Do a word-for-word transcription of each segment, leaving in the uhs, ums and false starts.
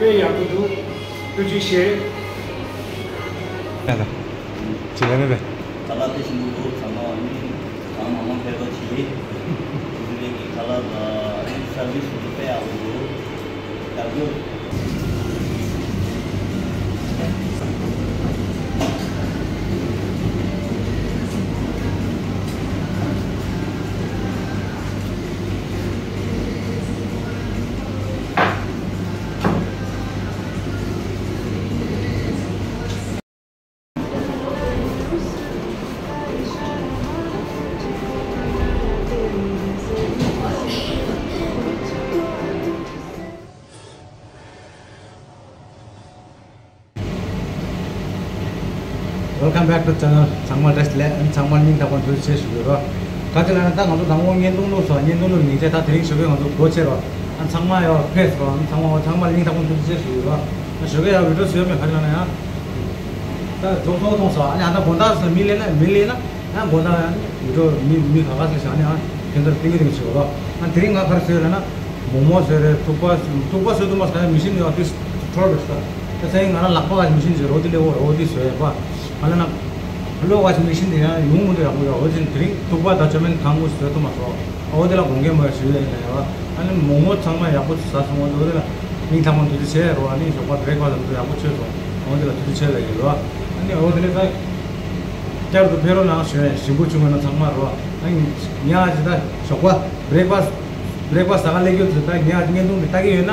དཔེ་ཡག་པོ་འདུག་ཐུགས་རྗེ་ཆེ། ཡ་ད། ཅི་ལས་མེད་པས། ད་ལ་དེ་བཞིན་དུ་ཚང་མ་ནི་གང་མང་མང་ཕེབས་པ་བྱེད། དེ་ལས་ཀྱི་ཁ་ལག་དང་ཨ་ནི་སར་བིས་དེ་དཔེ་ཡག་པོ་འདུག་ཡག་པོ། Welcome back to channel. ཚང་མ་བཀྲ་ཤིས་བདེ་ལེགས། ཚང་མ་སྙིང་ཐག་པ་ནས་ཐུགས་རྗེ་ཆེ་ཞུ་གི་ཡོད། ག་ཅི་ལབ་ན་ད་ང་ཚོ་དང་པོ་བརྙན་ཐུང་བླུགས་སོང་། བརྙན་ཐུང་བླུགས་ཉིན་བྱས་ད་དེ་རིང་ཞོགས་ཀས་ང་ཚོ་སྒོ་ཕྱེ་རོགས། ཨ་ཚང་མ་ཡོད་ཕེབས་སོང་། ཚང་མ་ཚང་མ་སྙིང་ཐག་པ་ནས་ཐུགས་རྗེ་ཆེ་ཞུ་གི་ཡོད། ཨ་ཞོགས་ཀས་ཡང་བི་ཌིའོ་བཟོས་མེད། ག་ཅི་ལབ་ན་ཡང་ད་རྫོགས་སོང་ཐོངས་སོང་། ཨ་ནི་ཨ་ད་དགོང་དག་སོང་མི་ལས་ན་མི་ལས་ན། ཡང་དགོང་དག་ཡང་ཡུལ་གྲོགས་མི་མི་ག་ག་ཟེར་བཞག་ནས་ཡང་ཁྱོད་ཚོར་སྟོན་གྱི་རེད་ཞུ་གོ། ཡང་དེ་རིང་ང་ག་རེ་བཟོས་ལབ་ན། མོག་མོག་བཟོས་རེད། ཐུག་པ་ཐུག་པ་བཟོས་ཐུབ་མ་སོང་། ཡང་མི་ཤིན་ཡོད་དུས་འཕྲོར་རེད་ཤག་ད་སང་ཉིན་ང་རང་ལག་པ་ག་མི་ཤིན་བཟོས་རོ། དེ་ལས་འོ་རོ་དེ་བཟོས་ཡ་པ། ང་ལ་ན་བློ་ག་མི་ཤིན་དེ་ཡང་ཡོང་མི་འདུག་ཡག་པོ་ཡོད། འོ་དེ་དེ་རིང་ཐུག་པ་དང་ཅོ་མིན་གང་དགོས་བཟོས་ཐུབ་མ་སོང་། འོ་དེ་ལ་དགོངས་འགལ་མ་ཡོད་ཞུ་ཡ་ཡིན་ན་ཡ་པ། ཨ་ནི་མོག་མོག་ཚང་མ་ཡག་པོ་ཟ་སོང་། འོ་དེ་ལ་སྙིང་ཐག་པ་ནས་ཐུགས་རྗེ་ཆེ་རོ། ཨ་ནི་ཞོགས་པ་བྷི་རེག་ཕ་སི་ལ་ཡག་པོ་བྱས་སོང་། འོ་དེ་ལ་ཐུགས་རྗེ་ཆེ་ལབ་ཡོད་རོ། ཨ་ནི་འོ་དེ་ལས་ད། བསྐྱར་དུ་ཕེབས་རོགས་གནང་ཞུ་ཡ། ཞིམ་པོ་བྱུང་བ་ན་ཚང་མ་རོ། ཨ་ནི་ཉ་ཨ་ཅི་ད་ཞོགས་པ་བྷི་རེག་ཕ་སི་བྷི་རེག་ཕ་སི་ཟ་ག་སླེབས་རྒྱུ་ཚོ་ད་ཉ་ཨ་ཅི་བརྙན་ཐུང་གི་ལྟ་གི་ཡོད་ན་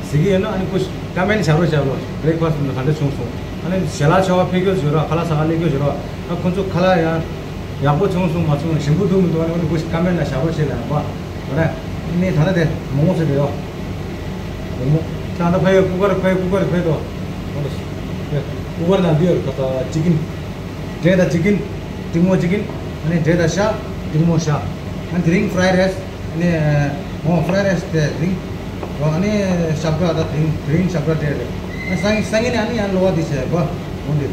གཟིགས་ཀྱི་ཡོད་ན། ཨ་ནི་ཁུ་ཀ་མེན་ཊི་བྱ་རོགས་བྱ་རོགས། བྷི་རེག་ཕ་སི་ག་འདྲ་བྱུང་སོང་། ཨ་ནི་ཞལ་ལག་མཆོད་པ་ཕེབས་རྒྱུ་བྱོས་རོགས། ཁ་ལག་ཟ་ག་སླེབས་རྒྱུ་བྱོས་རོགས། ཨ་ཁོ་ཚོ་ཁ་ལག་ཡང་ཡག་པོ་བྱུང་སོང་མ་བྱུང་ཞིམ་པོ་འདུག་མི་འདུག་ཨ་ནི་ཁུ་ཀ་མེན་ཊི་ལ་བྱ་རོགས་བྱེད་ལ་ཡང་པ། རེད། ཨ་ནི་ད་ལྟ་དེ་མོག་མོག་ཟེར་དེ་ཡོ། མོག་མོག་ད་ལྟ་ཕ་ཡོད། ཀུ་ཀར་ཕ་ཡོད། ཀུ་ཀར་ཕ་ཡོད་དོ། ཀུ་ཀར་ནང་འདི་ཡོད། ད་ཅི་ཀིན། འབྲས་དང་ཅི་ཀིན། ཏིང་མོ་ཅི་ཀིན། ཨ་ནི་འབྲས་དང་ཤ། ཏིང་མོ་ཤ། ཨ་ནི་དེ་རིང་ཕ་རའི་རའི་སི། ཨ་ནི་འོ་ཕ་རའི་རའི་སི་དེ་རིང་། འོ་ཨ་ནི་ཞབས་བྲོ་ད་དེ་རིང་དེ་རིང་ཞབས་བྲོ་སྤྲད་རེད། ཨ་སང་སང་ཉིན་ནས་ཨ་ནི་ཡང་གློ་བ་དེ་བྱས་པ། འོ་འདི།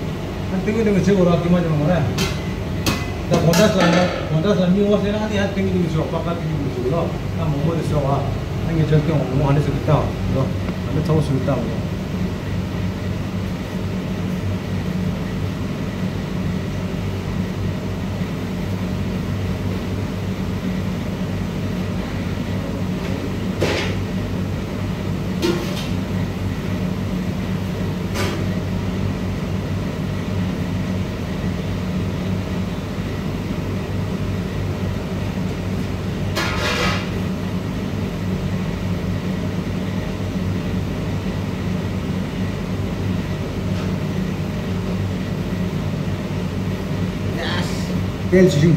ཨ་ཏིང་མོ་ཏིང་མོ་བྱེད་དགོས་རོགས། ཀྱི་མ་ཅི་མ་མ་རེད། ད་གོང་ཐང་ལ་ན་གོང་ཐང་ལ་མི་འོ་ཟེར་ན་ཨ་ནི་ཡང་ཏིང་མོ་ཏིང་མོ་བྱེད་པ། ཀ་ཏིང་མོ་ཏིང་མོ་བྱེད་དགོས་རོགས། ད་མོག་མོག་དེ་བཟོས་པ། ཨ་ངས་ཁྱོད་ཀྱི་མོག་མོག་ཨ་ནི་བཟོས་ཏེ་བཏང་རོགས། ཨ་ནི་ཚ་བོ་བཟོས་བཏང་རོགས། དལ་ཞིང་།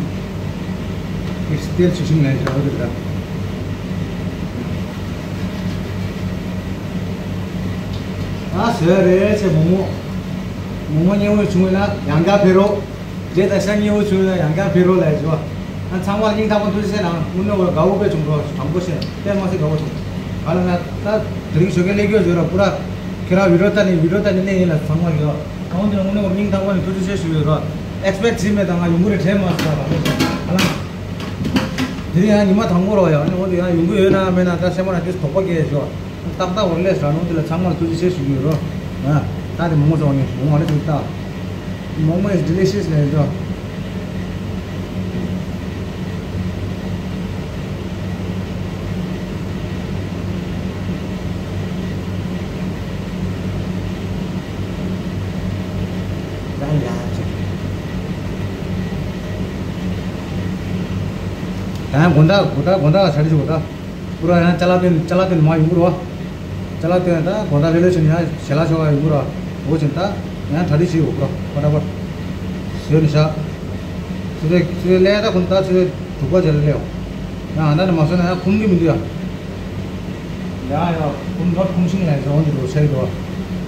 དལ་ཞིང་ལས་བྱ་བ་དེ་ལ། ཨ་ཟེར་རེད་ཟེར། མོག་མོག་མོག་མོག་མཉེས་པོ་བྱུང་བ་ན་ཡང་བསྐྱར་ཕེབས་རོགས། འབྲས་དང་ཤ་མཉེས་པོ་བྱུང་ན་ཡང་བསྐྱར་ཕེབས་རོགས་ལབ་ཡོད། ཨ་ཚང་མ་སྙིང་ཐག་པ་ཐུགས་རྗེ་ཆེ་གནང་། དངོས་གནས་དགའ་བོ་དཔེ་བྱུང་རོགས། དྲང་པོ་བཤད་དཔེ་མ་སྲིད་དགའ་བོ་བྱུང་། ག་ལ་ན་ད་དེ་རིང་ཞོགས་ཀས་སླེབས་རྒྱུ་བཟོས་ར་པུ་ར། ཁྱེད་རང་བི་ཌིའོ་ལྟ་ནས་བི་ཌིའོ་ལྟ་ནས་གནས་ཡིན་ལ་ཚང་མ་ཡོད། གང་དེ་དངོས་གནས་དགའ་བོ་སྙིང་ཐག་པ་ནས་ཐུགས་རྗེ་ཆེ་ཞུ་ཡོད་ར། ཨེག་སི་པེག་བྱེད་མེད། ད་ང་ཡོང་གི་རེད་དྲན་མ་སོང་ར། ག་ལ་ན་དེ་རིང་ཡང་ཉི་མ་དང་པོ་རོགས་ཡ། ཨ་ནི་འོ་དེ་ཡང་ཡོང་གི་ཡོད་ན་མེད་ན་ད་སེམས་པ་ན་དེ་དོགས་པ་སྐྱེས་ཡོད། ཏག་ཏག་འོར་ལས་ར་ནོ་དེ་ལ་ཚང་མར་ཐུགས་རྗེ་ཆེ་ཞུ་གི་ཡོད་རོ། ཨ་ད་དེ་མོག་མོག་ཚོ་ནི་མོག་མོག་ཨ་ནི་ཚོ་ཏག་མོག་མོག་is delicious ལས་ཡོད། ད་ཡང་དགོང་དག་དགོང་དག་དགོང་དག་ཆ་རེ་ཞིག་གོ་ད། པུ་ར་ཡང་ཅ་ལག་སྟོན་ཅ་ལག་སྟོན་མ་ཡོང་གི་རོ། ཅ་ལག་སྟོན་ད་དགོང་དག་ལེ་ལོ་ཕྱིན་ཡང་ཞལ་ལག་ཤོག་ཡོང་གི་རོ། འོ་ཕྱིན་ད་ཡང་གྲ་སྒྲིག་བྱེད་ཡོད་རོ། ཕ་ཏ་པ་ཟོས་ནི་ཤག་སུ་རེ་སུ་རེ་ལས་ད་ཁོང་ད་སུ་རེ་དྲུག་པ་ཅ་ལག་ལས་ཡོང་། ཡང་ཨ་ད་ནི་མ་སོང་ན་ཡང་ཁུམ་གི་མི་འདུག་ཡ། ཡ་ཡ་ཁུམ་ད་ཁུམ་ཤིང་ལ་ཡང་འོང་གི་རོ་ཆ་གི་རོ། ལས་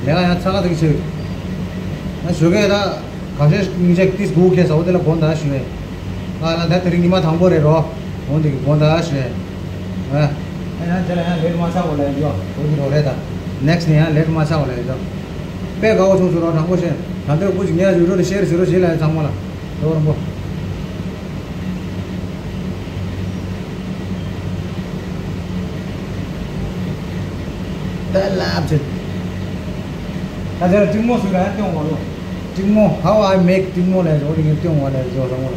ཀ་ཡང་ཚ་ག་ཚ་གི་བྱེད། ཡང་ཞོགས་ཀས་ད། ག་ཤེད་ཉིན་ཞག་ཏིས་སྒུག་ཁེ་ས་འོ་དེ་ལ་དགོངས་དག་ཞུ་ཡས། ང་ལ་ད་དེ་རིང་ཉི་མ་དང་པོ་རེད་རོ། འོ་དེ་གི་དགོངས་དག་ཞུ་ཡས། ཨ། ཨ་ཡང་དེ་ལ་ཡང་ལེ་ཊི་མ་ཆགས་གོ་ལ་ཡོད། འོ་དེ་རོ་རེད་ད། ནེག་སི་ཊི་ནས་ཡང་ལེ་ཊི་མ་ཆགས་གོ་ལ་ཡོད། དཔེ་དགའ་བོ་བྱུང་སོང་རོ། དྲང་པོ་བཤད། ད་ལྟ་སྐུ་མཁྱེན་ངས་ཡུ་ཊུབ་ལ་ཤེར་བྱེད་རོགས་བྱེད་ལ་ཡ་ཚང་མ་ལ། རོགས་རམ་པོ། ད་ལབ་ཅིག་ད་དེ་ལ་ཀྲིག་མོ་སུ་ར་སྟོན་འོང་ལོ། ཀྲིག་མོ། How I make ཀྲིག་མོ་ལས་འོ་དེ་ངས་སྟོན་འོང་ལས་འོ་དེ་ལ་ཡིན་སྟོན་འོང་ལས་འོ་རང་འོ་ར།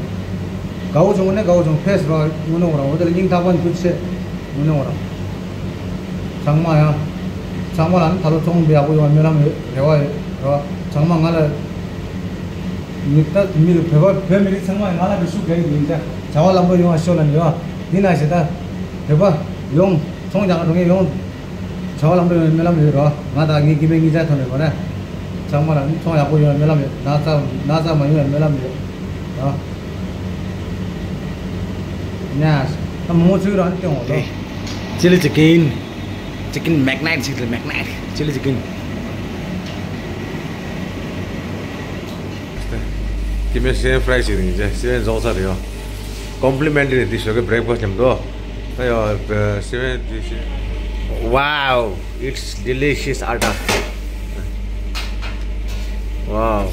དགའ་བོ་བྱུང་ནས་དགའ་བོ་བྱུང་ཕེས་ར་ངོ་ནས་འོ་ར། འོ་དེ་ལ་སྙིང་ཐག་པ་ནས་ཐུགས་ཆེ་ངོ་ནས་འོ་ར། ཚང་མ་ཡང་། ཚང་མ་ལ་ནི་ད་ལོ་ཚོང་འདི་ཡག་པོ་ཡོང་བའི་སྨོན་ལམ་ཡོད་རེ་བ་ཡོད་ར། ཚང་མ་ང་ལ། མི་ད་མི་བོད་པ་བོད་མི་རིགས་ཚང་མ་ང་ལ་མི་ཤུགས་རྒྱག་གི་ཡིན་ད། བྱ་བ་ལམ་འགྲོ་ཡོང་བ་ཤོག་ལ་ཡོད་འདི་ན་ཞེ་ད། བོད་པ་ཡོང་། ཚོང་རྒྱག་འགྲོ་མཁན་ཡོང་། བྱ་བ་ལམ་འགྲོ་ཡོང་སྨོན་ལམ་ཡོད་རོ། ང་དང་ངའི་སྐྱེ་དམན་གཉིས་ཆ་ཐོན་ནས་མ་ནས། ཚང་མ་ལ་ཚོང་ཡག་པོ་ཡོང་སྨོན་ལམ་ཡོད། ན་ཚ་ན་ཚ་མ་ཡོང་སྨོན་ལམ་ཡོད་རོ། ཉ། ད་མོ་ཚུགས་རང་སྟོན་འོང་ལོ། Chilli chicken. Chicken McNuggets. Chilli McNuggets. Chilli chicken. Give me seven fries. Seven zong sa rio. Complimentary dish. Okay, breakfast jam do. Ayo, seven dish. Wow, it's delicious, Arda. Wow.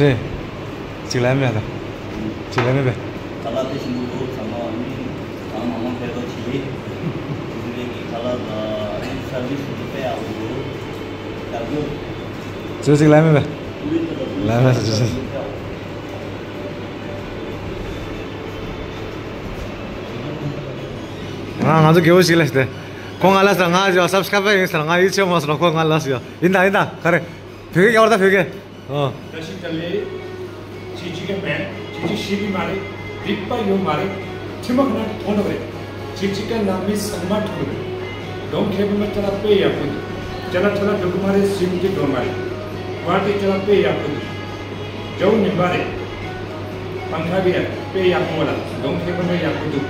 སེ། གཅིག་ལ་མེད་ད། གཅིག་ལ་མེད་པས། ཁ་ལག་དེ་ཞིམ་པོ་འདུག་ཚང་མ་མི་གང་མང་མང་ཕེབས་རོགས་གྱིས། དེ་རིང་གི་ཁ་ལག་དང་སར་བིས་དེ་དཔེ་ཡག་པོ་འདུག་ཡག་པོ། ཚོས་གཅིག་ལ་མེད་པས། ལ་མེད་ཟེར་ཟེར། ང་ང་ཚོ་རྒྱལ་པོ་ཞིག་ལ་ཞིག་སྟེ། ཁོང་ང་ལ་ཟེར། ང་ཡོད་སབ་སི་ཁ་རབ་ཡིན་ཟེར། ང་ཡིད་ཆེས་མ་སོང་། ཁོང་ང་ལ་ཟེར། ཡིན་ད་ཡིན་ད་ག་རེ། བོད་སྐད་རྒྱག་བར་ད་བོད་སྐད། ཨོ། བཀྲ་ཤིས་བདེ་ལེགས། ཅི་ཅི་ག་མེད། ཅི་ཅི་ཤི་གི་མ་རེད། སྡིག་པ་ཡོད་མ་རེད། ཁྲིམས་ཁ་ན་མཐོང་འདུག་རེད། ཅི་ཅི་ག་ན་མི་ཚང་མ་མཐོང་འདུག་རེད། གདོང་ཁེ་པོ་མ་ཅ་ལག་དཔེ་ཡག་པོ་འདུག་ཅ་ལག་ཅ་ལག་འགྲོ་གི་མ་རེད། སིམ་གྱི་འགྲོ་མ་རེད། བར་དེ་ཅ་ལག་དཔེ་ཡག་པོ་འདུག་ཇོ་ཉིན་པ་རེད། པང་ཁ་གི་དཔེ་ཡག་པོ་ལ་གདོང་ཁེ་པོ་མ་ཡག་པོ་འདུག་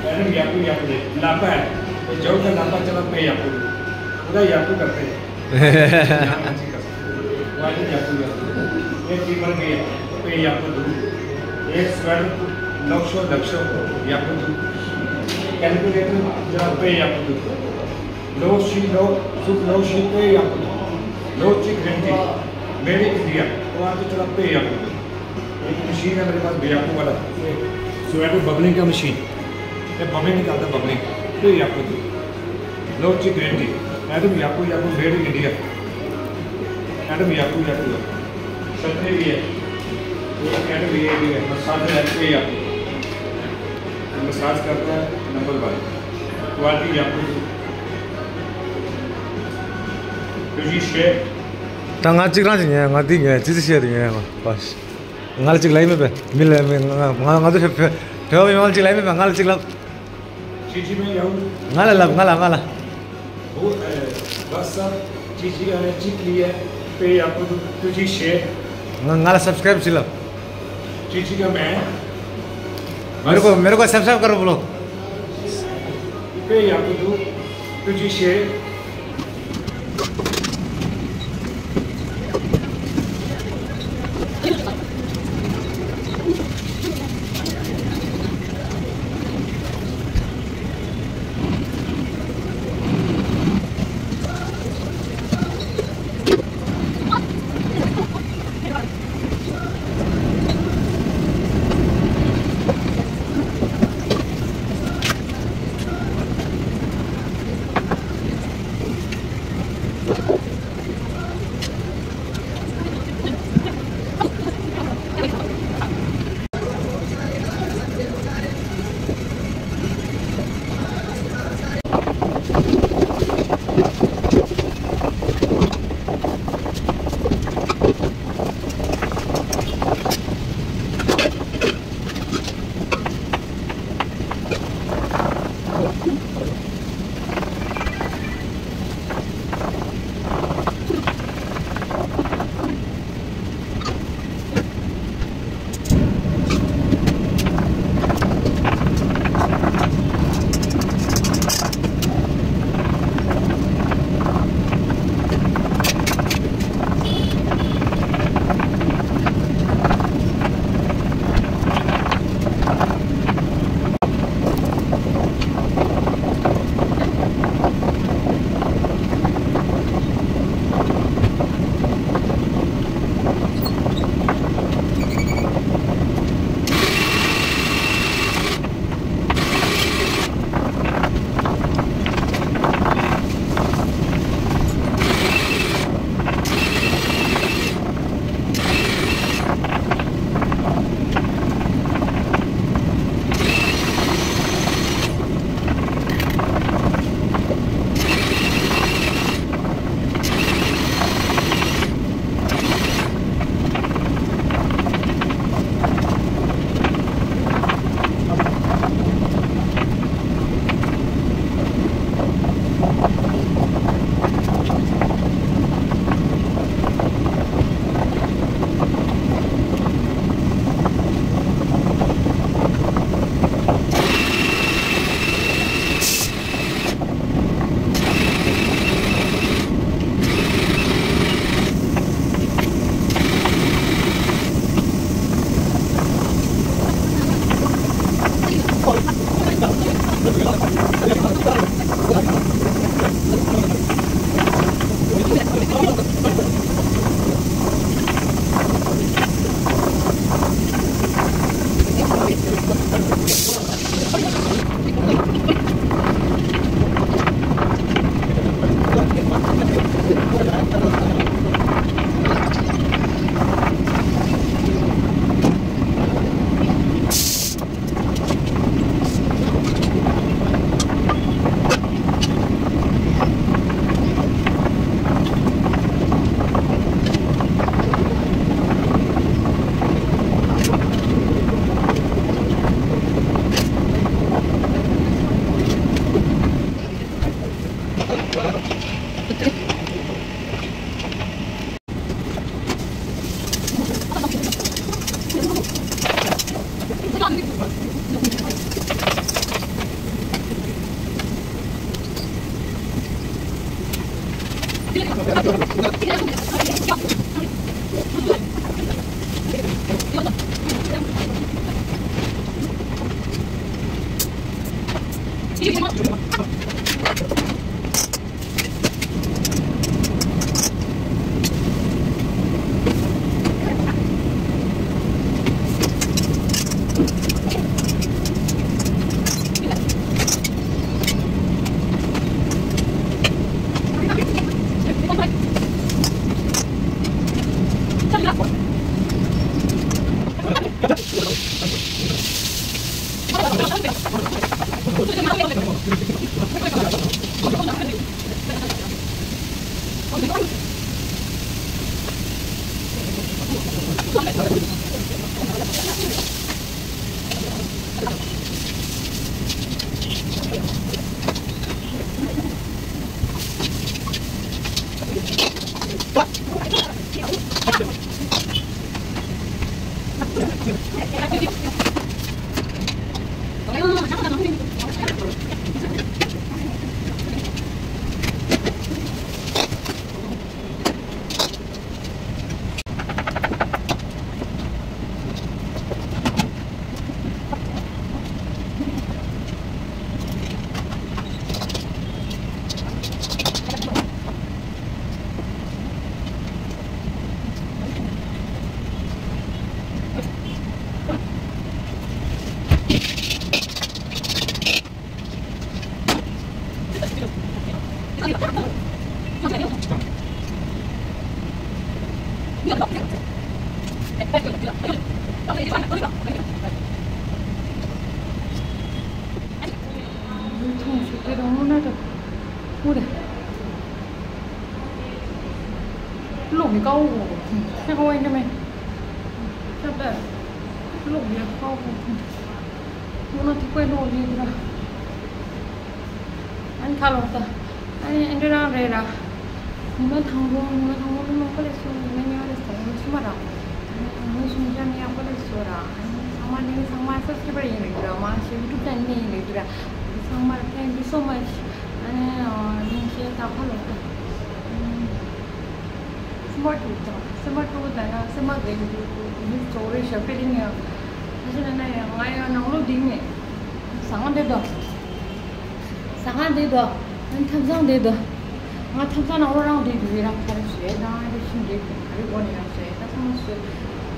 ཨ་རིམ་ཡག་པོ་ཡག་པོ་རེད། ལག་པ་རེད། ཇོ་ག་ལག་པ་ཅ་ལག་དཔེ་ཡག་པོ་འདུག་ཁོ་ད་ཡག་པོ་ག་དཔེ། ཡང་ང་ཅིག་ག་བ་ལི་ཡག་པོ་ཡག་པོ། ཨེ་ཀི་མར་གི་དཔེ་ཡག་པོ་འདུག་ཨེ་སུ་ཝེ་ཊར་ལོག་ཤོ་ལག་ཤོ་ཡག་པོ་འདུག་ཀལ་ཀུ་ལེ་ཊར་དཔེ་ཡག་པོ་འདུག་ལོ་བཞི་ལོ་གསུམ་ལོ་བཞི་དཔེ་ཡག་པོ་འདུག་ལོ་གཅིག་རེན་ཊི། Made in India། ཨོ་ཨ་ཏི་ཅ་ལག་དཔེ་ཡག་པོ་འདུག་ཨེ་ཀི་མ་ཤིན་ཡང་རེ་མ་དཔེ་ཡག་པོ་བ་ལ། སུ་ཝེ་ཊར་བབ་ལིང་གི་མ་ཤིན། ཨེ་བབ་ལིང་གི་ཀ་ད་བབ་ལིང་དཔེ་ཡག་པོ་འདུག་ལོ་གཅིག་རེན་ཊི། ཨ་དུམ་ཡག་པོ་ཡག་པོ། Made in India། ཨ་དུམ་ཡག་པོ་ཡག་པོ། ཤ་ཏྲེ་བི་ཨེ། ཨ་དུམ་ཡེ་བི་ཨེ། མ་སཱ་ཇ་ཡག་པོ་ཡག་པོ། མ་སཱ་ཇ་ཀར་ཏ་ནམ་བར་ཝན། ཀུ་ལི་ཊི་ཡག་པོ་འདུག་ཀུ་ཅི་ཤེ། ད་ང་གཅིག་རང་ཅིག་ཉན། ང་འདི་ཉན། ཅི་ཅི་ཤེ་དེ་ཉན། ང་པ་ཤི། ང་ལ་གཅིག་ལབ་མེད་པས། མི་ལ་མི་ང་ང་ང་ཚོ་བོད་བོད་བོད་པ་མི་མང་གཅིག་ལབ་མེད་པས། ང་ལ་གཅིག་ལབ། ཅི་ཅི་མེ་ཡང་། ང་ལ་ལབ། ང་ལ་ང་ལ། ཨོ་ཨེ། བ་ས། ཅི་ཅི་ཨ་ཅི་ཀི་ཡ། དཔེ་ཡག་པོ་འདུག་ཀུ་ཅི་ཤེ། ང་ང་ལ་སབ་སི་ཀ་རབ་ཅིག་ལབ། ཅི་ཅི་ག་མེ། मेरे को मेरे को सब्सक्राइब करो बोलो। དཔེ་ཡག་པོ་འདུག་ཀུ་ཅི་ཤེ། ཐོང་ཞིག་དེ་རང་ངོ་ན་དང་ཨུ་རེ། ལོག་གི་ཀའོ་གོ་ཁྱེད་ཀོ་ཨེ་མེ། ཁྱབ་ད་ལོག་གི་ཀའོ་གོ་ཁྱེད་ངོ་ན་དེ་ཀོ་ལོག་གི་ར། ཨན་ཁ་ལོག་ད། ཨན་ཨན་འདྲ་རང་རེད་ར། ཉི་མ་དང་པོ་ཉི་མ་དང་པོ་མི་མང་པོ་ལས་སོ་ཉི་མ་གཉིས་པ་ལས་སོ་ཉི་མ་གསུམ་པ་ར། ཉི་མ་གསུམ་ཆ་མི་ཡག་པོ་ལས་སོ་ར། ཨན་ཚང་མ་ནི་ཚང་མ་སབ་སི་ཀི་རའེབ་ཡིན་རེད་ར། མ་ཤེས་ཡུ་ཊུབ་ཅེ་ནལ་ནས་ཡིན་རེད་ར། ཚང་མ་thank you so much། ཨན་ནི་ཤེས་ད་ཁ་ལོག་ད། སེམས་པ་སྐྱོ་དང་སེམས་པ་སྐྱོ་དང་ཡང་སེམས་པ་བདེ་མི་འདུག་མི་ཚོ་རེ་ཞབས་ཕེ་ལིང་ཡང་། ཁ་ཤས་ན་ན་ཡང་ང་ཡང་ནང་ལོགས་འདི་ནས་ཟ་ཁང་འདི་དང་། ཟ་ཁང་འདི་དང་། ཐབ་ཚང་འདི་དང་། ང་ཐབ་ཚང་ནང་ལོགས་རང་འདི་འདུག་ཡི་རང་ག་རེ་བྱས་དང་ཨ་རེ་ཤིང་འདི་ག་རེ་སྒོ་ནས་ཡང་བྱས་ད་ཚང་མ་བཟོས།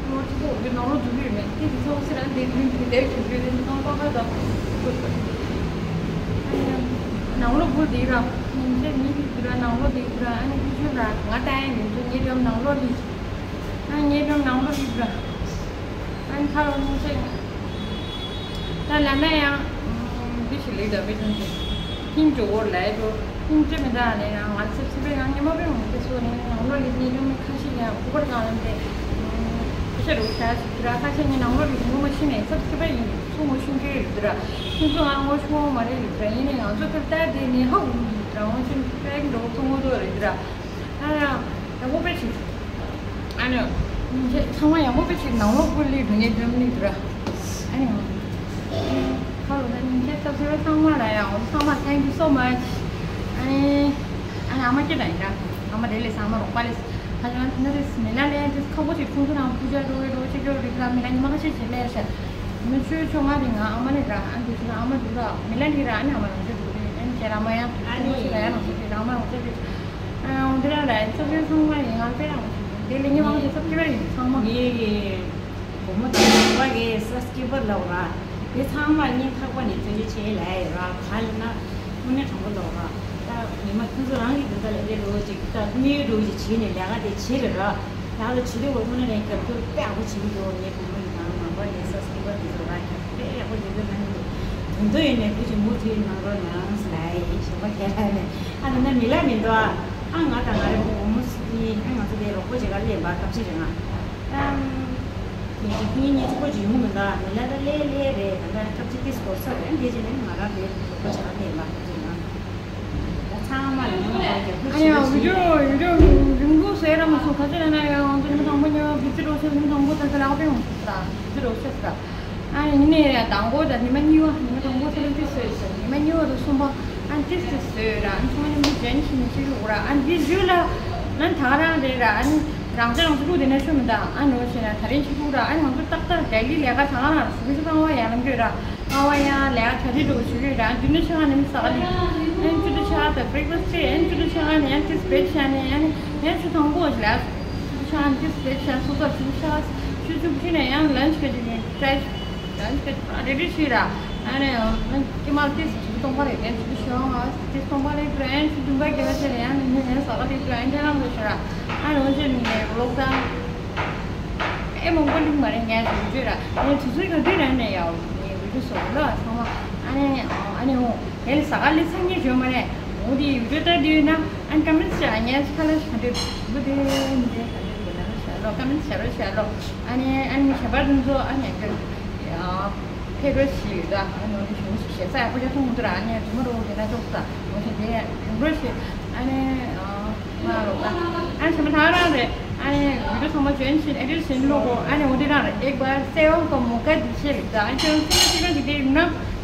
ང་ཚོ་གོ་གི་ནང་ལོགས་འདུག་ཡོད་མེད་དེ་གི་ཚོགས་སེ་རང་འདི་འདུག་གི་དེ་གི་འདུག་དེ་ཚང་པ་ཁ་དང་། ནང་ལོགས་སྒོ་འདི་རང་ཉིན་ཚེ་མི་གི་འདི་རང་ནང་ལོགས་འདི་རང་ཨ་ནི་ཁུ་ཆུ་རང་ང་ལྟ་ཡང་ཡིན་ཚོ་ངའི་འགྲམ་ནང་ལོགས་འདི། ཨ་ངའི་འགྲམ་ནང་ལོགས་འདི་རང་། ཨ་ཁ་ལོ་ཉིན་ཚེ། ད་ལ་ན་ཡང་། འདི་ཞིག་ལས་ད་བེད་ཀྱང་ཞིག་ཁྱིམ་གྱི་འོར་ལས་འགྲོ། ཁྱིམ་ཅི་མི་འདྲ་ནས་ཡང་ང་ཚེ་ཚེ་བེད་ཡང་ཉི་མ་བེད་འོང་དེ་སོ་ནས་ནང་ལོགས་ལས་ཉིན་འགྲམ་ཁ་ཤས་ཡང་ཁུ་པར་གང་ལ་འདི། ཁ་ཤས་རུ་ཤ་ཞིག་ར་ཁ་ཤས་ཉིན་ནང་ལོགས་ལས་ངོ་མ་ཤི་ནས་ཚབ་ཚེ་བེད་ཡིན་ཚོ་ངོ་ཤུང་གི་རེད་དུ་ར། ཁྱིམ་ཚོ་ང་ངོ་ཤུང་མ་རེད་རེད་དུ་ར། ཡིན་ནས་ང་ཚོ་ཚབ་ལྟ་དེ་ནས་ཧ་འུ་ར་ངོ་ཤུང་ཚབ་འགྲོ་ཚོ་ངོ་དོ་རེད་དུ་ར། ཨ་ཡང་ཡག་པོ་དཔེ་ཅིག་ཨ་ནི། ཚང་མ་ཡག་པོ་དཔེ་ཅིག་ནང་ལོགས་སྐུ་ལི་སྒྲུང་ངེས་སྒྲོན་ནི་དུ་ར། ཨ་ནི། ཁ་ལོ་ད་ཉིན་ཁྱེད་ཚོ་ཚེ་བའི་ཚང་མ་ལ་ཡང་འོ་ཚང་མ་thank you so much། ཨ་ནི། ཨ་ནི་ཨ་མ་སྐྱེ་དང་ཡིན་ར། ཨ་མ་རེ་ལས་ཚང་མ་རོགས་པ་ལས། ཁ་ཅང་ཐ་ན་རེས་མི་ལ་ལས་དེ་ཁ་བོ་ཞིག་ཁུང་ཁུ་ནང་ཕུ་ཇ་རོ་རེ་རོ་ཆེ་རོ་རེ་ར་མི་ལ་ཉི་མ་ཁ་ཤས་ཤིག་ལས་ཤ། མི་ཆོས་ཆོ་ང་རི་ང་ཨ་མ་ནི་ར་ཨ་འདི་ཆོ་ཨ་མ་འདུག་ར་མི་ལ་ནི་ར་ཨ་ནི་ཨ་མ་རང་ཆོས་འདུག་རེ་ཨ་ནི་ཁྱེད་ར་མ་ཡང་ཨ་ནི་ཁ་ཤས་ལ་ཡང་རང་ཆོས་རེ་ར་མ་རང་ཆོས་རེ། འདི་ར་ལ་ཚོགས་ཆེན་ཚང་མ་ཡིན་ང་དཔེ་རང་ཆོས་འདི་ལས་ཉི་མ་ཆོས་ཚོགས་ཆེན་ར་ཡིན་ཚང་མ། ངའི་གི་བུ་མོ་དང་བུ་མོ་གི་ས་སྐྱིད་པ་ལ་ར་དེ་ཚང་མ་སྙིང་ཐག་པ་ནས་བརྩོན་འགྲུས་བྱེད་ལ་ཡོད་ར་ག་ལ་ན་དངོས་གནས་དྲང་པོ་ལོག་ར། ད་ཉི་མ་ཁྱོད་ཚོ་རང་གི་དོན་དག་ལས་འདི་རོ་ཅིག་ད་དམིགས་ཡུལ་རོ་ཅིག་བྱེད་ནས་ལས་ཀ་དེ་བྱེད་རེད་ར། ཡང་ལ་བྱེད་དུས་བོ་ཐོག་ནས་ལས་རྒྱབ་སྐྱོར་དཔེ་ཡག་པོ་བྱེད་ཀྱི་འདུག་ངའི་བུ་མོ་ཡིན་ནའང་མ་པ་ངའི་ས་སྐྱིད་པ་དེ་ཚོ་ར་རྒྱབ་དཔེ་ཡག་པོ་རྒྱབ་ཀྱི་མ་ནི་འདུག་དོན་དུ་ཡིན་ནས་ཁོ་ཅིག་མུ་མཐུད་གནང་རོགས་གནང་ལ་ཡི་ཞོགས་པ་ཁྱེད་ལ་ནས་ཨ་ད་ནི་མི་ལ་མི་འདུག་ཨ་ང་དང་ང་རེ་བུ་མོ་སི་ཏི་ཨ་ང་ཚོ་དེ་རོགས་པོ་བྱེད་ག་ལས་འབའ་སྐབས་ཅིག་རེད་ང་ཨ་ངེད་ཀྱི་ཁྱི་ངེད་ཚོ་ཁོ་ཅིག་ཡོང་མི་འདུག་མི་ལ་ད་ལས་ལས་རེད་ད་ལྟ་སྐབས་ཅིག་ཏིས་གོ་ས་རེད་འདི་ཅིག་ནས་ང་རང་དེ་རོགས་པོ་བྱེད་ག་ལས་འབའ་སྐབས་ཅིག་ང་། ད་ཚང་མ་ལ་ཉོ་མ་རྒྱབ་ཁུལ་ཨ་ཡ་བྱེད་བི་ཤེས། ཌིའོ་བི་ཌིའོ་རིང་པོ་བཟོས་ར་མ་སོང་ཁ་ཆེ་ན་ན་ཡང་ང་ཚོ་ཉི་མ་དང་པོ་ཉོ་བི་ཛི་རོགས་ཤེས་ཉི་མ་དང་པོ་ད་ཚོ་ལག་པས་ཡོང་ཐུབ་ད་བི་ཛི་རོགས་ཤེས་ད། ཨ་ཡིན་ནའི་ཡ་དང་པོ་ད་ཉི་མ་གཉིས་པ་ཉི་མ་དང་པོ་ཚོ་ལ་ཏིས་བཟོས་ཤག་ཉི་མ་གཉིས་པ་དང་གསུམ་པ་ཨ་ཏིས་ཏིས་བཟོས་ར་ཨ་ཚང་མ་མཉམ་དུ་ཇོ་ཡིན་ཤེས་ནས་ཤེས་རུ་ར་ཨ་འདི་བཟོས་ལ་ཨ་ད་ག་རང་རེད་ར་ཨ་ནི་རང་ཅག་རང་ཚོ་ལུགས་དེ་ན་ཤོད་མི་ད་ཨ་ནོ་ཞེ་ན་ད་རིང་ཤེས་རུ་ར་ཨ་ནི་ང་ཚོ་ཏག་ཏག་ཌེ་ལི་ལས་ཀ་ཚང་ར་སུ་གི་ཚོ་ཚང་བ་ཡ་ལམ་གྱོད་ར། ཨ་བ་ཡ་ལས་ཀ་གྲ་སྒྲིག་འགྲོ་བྱེད་ཀྱི་རེད། ཨ་འདི་ནས་ཆ་ལ་ནི་ཟ་ག་ལི། ཨན་ཅུ་དུ་ཆ་ད་བྷི་རེག་ཕ་སི་ཊི་ཨན་ཅུ་དུ་ཆ་ནི་ཨན་ཏིས་བེད་ཆ་ནི་ཨན་ཨན་ཆུ་དང་པོ་ལས་ཆུ་ཆ་ཨན་ཏིས་བེད་ཆ་སོ་སོ་ཆུ་ཆ་ཆུ་ཆུ་ཆུ་ནས་ཡང་ལན་ཆ་ག་ཅིག་ནས་ཊ་རའི་ལན་ཆ་ག་ཅིག་རེ་ཌི་བྱེད་ར། ཨ་ནི་ཀི་མ་ཏིས་ཆུ་སྟོང་པ་རེད། ཨན་ཆུ་དུ་ཆ་ང་ཏིས་སྟོང་པ་རེད། ཨན་ཆུ་བདུན་པ་བརྒྱད་པ་བྱས་ནས་ཡང་ནི་ཡང་ཟ་ག་ལི་ཨན་ཏེ་ལང་རེ་བྱེད་ར། ཨ་ནི་འོན་ཆེ་ནི་ལོག་ད། ཨེ་མང་པོ་ལིང་མ་རེད་ངས་བཟོ་བཅོས་ར། ངས་དུས་ཚོད་ག་དུས་རན་ནས་ཡའོ་ངས་བི་ཌིའོ་བཟོ་ལ་ཚང་མ་ཨ་ནེ་ཨ་ནེ་འོ་ངས་ཟ་ག་ལི་ཚང་ངས་བྱོས་མ་རེད། འོ་དེ་བི་ཌིའོ་ལྟ་དུས་ན་ཨ་ནི་ཀ་མེན་ཊི་བྱ་ངས་ཁ་ལ་ཞིག་འདྲེ་བུ་དེ་མི་དེ་ག་འདྲེ་དགོས་ན་བྱ་ལོ་ཀ་མེན་ཊི་བྱ་རོ་བྱ་ལོ། ཨ་ནེ་ཨ་ནེ་ཁྱད་པར་དུ་ཚོ་ཨ་ནེ་ཀ་ཕེ་རོ་ཞིག་ཡོད་ད། ཨ་ནེ་འོ་དེ་བྱུང་ཞིག་བྱེད་ས་ཡག་པོ་ཅག་ཐུང་མི་འདུག་ར། ཨ་ནེ་དུ་མ་རོ་དེ་ན་ཅོག་ས་འོ་དེ་དེ་རུ་རོ་ཞིག་ཨ་ནེ། མ་རོ། ཨ་ནི་ཞེ་མ་ཐག་རང་རེད། ཨ་ནི་བི་ཌིའོ་ཚང་མ་ཇོ་ཡིན་བྱེད་ཨེ་ཌིཊ་བྱེད་ལོ་གོ། ཨ་ནི་འོ་དེ་རང་རེད། ཨེག་བར་སེ་ཝ་ཀོ་མོ་ཀ་དི་ཤེ་ལེ། ཨ་ནི་ཁྱོད་རང་སེམས་ཤུགས་ཅན་ཞིག་དེ་ཡིན་ན་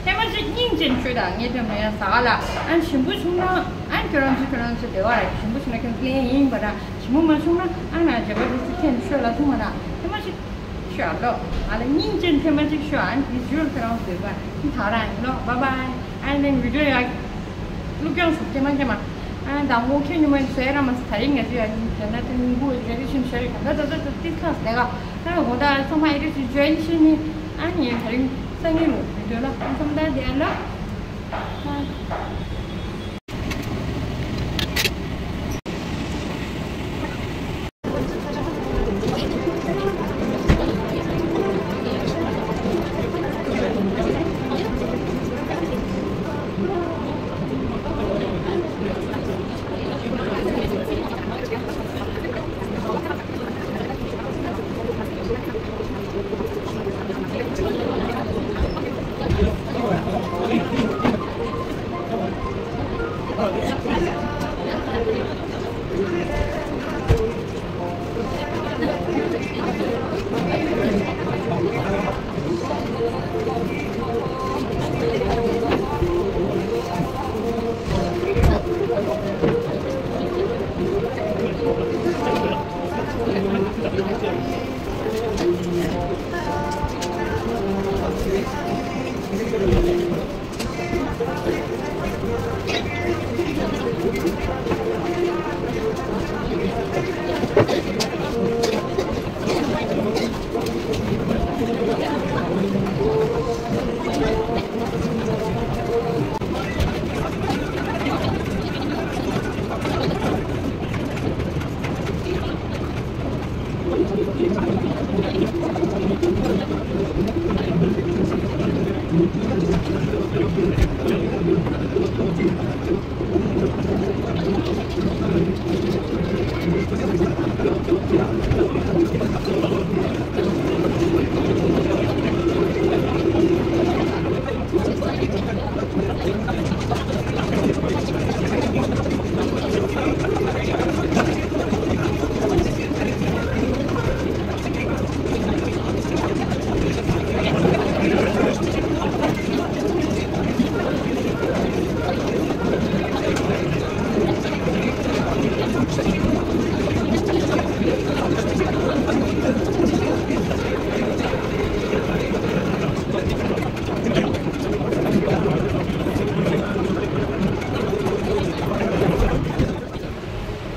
ཐེངས་མ་ཞིག་སྙིང་རྗེ་ནས་ཤོད་དང་ངས་དེ་མ་ཡ་ཟ་ག་ལ། ཨ་ནི་ཞིམ་པོ་བྱུང་ན་ཨ་ནི་ཁྱོད་རང་ཚོ་ཁྱོད་རང་ཚོ་བདེ་བ་རེད། ཞིམ་པོ་བྱུང་ན་ཁྱོད་ལན་ཡིན་པ་ར། ཞིམ་པོ་མ་བྱུང་ན་ཨ་ང་ཇ་བ་རི་སི་ཐེན་ཤོད་ལ་ཐུང་མ་ར་ཐེངས་མ་ཞིག་ཤོ་ལོ། ང་ལ་སྙིང་རྗེ་ཐེངས་མ་གཅིག་ཤོ། ཨ་ནི་ཇུ་ལ་ཁྱེད་རང་བཟོས་པ་ཐག་རང་ཡིན་ལོ། བཱའི་བཱའི། ཨ་ནི་བི་ཌིའོ་ཡག་བླུག་ཀྱང་ཞུ་ཀྱེ་མ་ཀྱེ་མ། ཨ་ནི་དང་པོ་ཁྱེད་ཉི་མ་ཡིན་བཟོས་ར་མ་ཟ། ད་རིང་ང་ཚོ་ཡག་ཡིན་དེ་ན་དེ་ཉིན་གུ་རེ་རེ་བཞིན་བྱས་རེད། ད་ད་ད་ད་ཏིས་ཁ་ཟེ་ག་ད་གོ་ད་ཚང་མ་ཨེ་ཏིས་ཇོ་ཡིན་ཤི་ནི། ཨ་ནི་ད་རིང་སང་ཉིན་ལོ་བི་ཌིའོ་ལ་ཨ་ཚང་མ་ད་དེ་ཡ་ལ།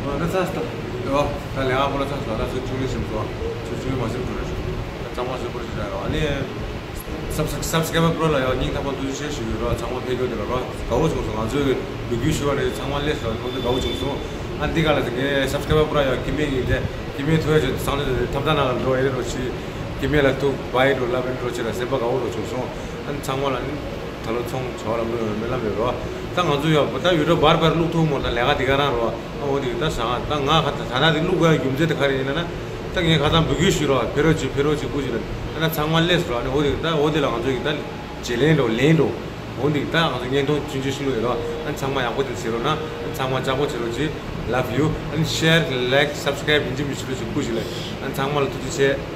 ཨ་ད་ཚ་ད། ཡོ། ད་ལས་ཀ་པོ་ལ་ཚ་ད་ད་ཚོད་ཆུང་ལས་ཞིམ་སོ། ཚོད་ཆུང་མ་ཞིམ་ཐུབ་རེད། ད་གཙང་མ་བཟོས་པོ་རེད་ཞིག་ད་ཡོ། ཨ་ནི། སབ་སབ་སྐྲའི་བར་པོ་ལ་ཡང་སྙིང་ཐག་པ་ཐུགས་རྗེ་ཆེ་ཞུ་གི་རོགས། ཚང་མ་ཕེབས་རྒྱུ་དེ་ལ་རོགས་དགའ་བོ་བྱུང་སོང་། ང་ཚོས་འབོད་སྐུལ་ཞུ་བ་ནས་ཚང་མ་སླེབས་སོང་། ང་ཚོ་དགའ་བོ་བྱུང་སོང་། ཨ་འདི་ག་ལ་དེ་ངའི་སབ་སྐྲའི་བར་པོ་ལ་ཡང་སྐྱེ་དམན་ཡིན་ཏེ་སྐྱེ་དམན་ཐུགས་རྗེ་ཆེ། ཚང་མ་ཐབ་ཚང་ནང་ལ་འགྲོ་ཡིན་རོགས་ཞུ། སྐྱེ་དམན་ལ་ཐུག་པ་ཡིན་རོགས་ལབ་ཡིན་རོགས་ཆེ་ལ་སེམས་པ་དགའ་བོ་རོགས་བྱུང་སོང་། ཨ་ཚང་མ་ལ་ནི་ད་ལོ་ཚོང་བྱ་བ་ལམ་འགྲོ་ཡོང་མེད་ལམ་ཡོད་རོགས། ད་ང་ཚོ་ཡང་ད་ཡུ་ཊུབ་བར་པར་བླུག་ཐུབ་མོ་ད་ལས་ཀ་འདི་ག་རང་རོགས། ཨ་འོ་དེ་ད་ཟ་ད་ང་ཁ་ད་ད་ད་དེ་བླུག་དགོས་རྒྱུ་མཚན་དེ་ག་རེ་ཡིན་ན་ད་ངས་ཁ་ཚང་འབོད་སྐུལ་ཞུས་རོགས། ཕེབས་རོགས་གྱིས་ཕེབས་རོགས་གྱིས་སྐུ་ཞུས་རོགས། ཨ་ད་ཚང་མ་སླེབས་སོང་རོགས། ཨ་ནི་འོ་དེ་ད་འོ་དེ་ལ་ང་ཚོ་ཡིན་ད་བརྗེ་ལེན་འགྲོ་ལེན་འགྲོ། འོ་དེ་ད་ང་ཚོ་བརྙན་ཐུང་ཆུང་ཆུང་ཞིག་བླུག་ཡོད་རོགས། ཨ་ཚང་མ་ཡག་པོ་དེ་བྱེད་རོགས་གནང་། ཨ་ཚང་མ་ལྕགས་པོ་བྱེད་རོགས་གྱིས། Love you། ཨ་ནི་ཤེར་ལའེག་སབ་སི་ཀ་རའིབ་ཡིན་གཅིག་མིན་གཅིག་རོགས་གྱིས་སྐུ་ཞུས་ལ། ཨ་ཚང་མ་ལ་ཐུགས་རྗེ་ཆེ།